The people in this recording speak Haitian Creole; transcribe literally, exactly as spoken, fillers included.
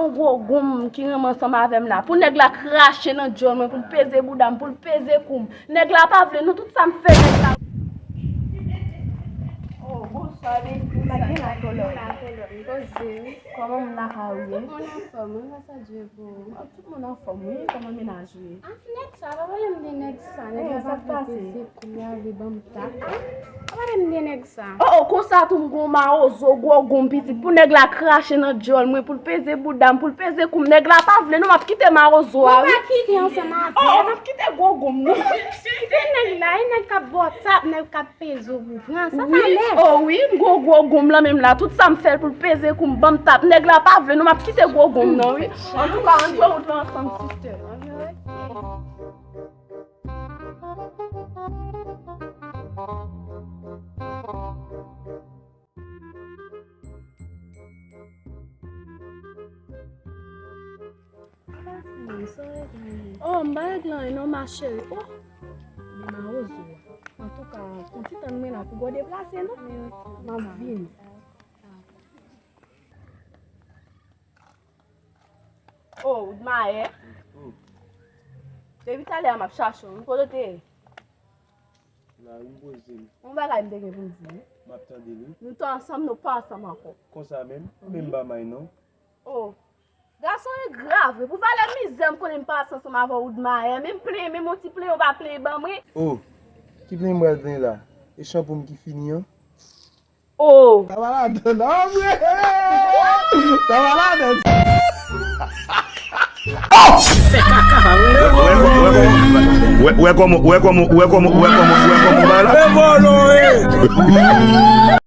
Yon gwo gounm ki renmen ansanm avè m la. Pou nèg la krache nan djòl mwen, pou l peze bouda m, pou l peze kou m. Nèg la pa vle, non, tout sa m fè nèg la. Oh, bonswa, baby. Sa gen la, Kolòn? La, Kolòn. Poze wi. Kòman moun lakay ou ye? Tout moun anfòm, wi, gras a Dye pou ou. Tout moun anfòm, wi. Kòman mennaj ou ye? Ah, nèg sa, pa pale m de nèg sa. Nèg la pa vle peze kou m, li vle ban m tap. Pa pale m de nèg sa. Oh, oh, konsa tou m gon mawozo, gwo gounm pitit. Pou nèg la krache nan djòl mwen, pou l peze bouda m, pou l peze kou m. Nèg la pa vle, non, m ap kite mawozo a, wi. Ou pa kite ansanm avè l. Oh, m ap kite gwo gounm, non. Kite nèg la, e nèg k ap ba w tap, nèg k ap peze w pou pran. Sa pa lèd. Oh, wi, m gon gwo gounm lan menm la. Tout sa m fè l pou l peze kou m, ban m tap. Nèg la pa vle, non, m ap kite gwo gounm nan, wi. Antouka, ann pran wout lan ansanm, sister. Oh, m pa regle anyen non, ma chérie. Oh, men mawozo a. Antouka, pran ti tan mwen la pou gwo deplase, non. M ap vini. Oh, Woodmayer. Depi talè a m ap chache w, wi, kote w te ye? La, wi, m poze m. Yon bagay m te gen pou m di w. M ap tande l, wi. Nou te ansanm, nou pa ansanm ankò. Konsa menm? Men m pa may non. Oh. Gason engra vre. Pou valè mizè m konnen m pase ansanm avè w, Woodmayer. Men m plenyen, menm yon ti plenyen w pa plenyen ban mwen. Oh, ki plenyen m pral plenyen la? E chanpou m ki fini an? Oh. Sa pa ladan non, vre. Sa pa ladan. Fè kaka, pa vre? Wè, wè kòman, wè kòman, wè kòman, wè kòman, wè kòman bagay la. Fè vòlò, wi.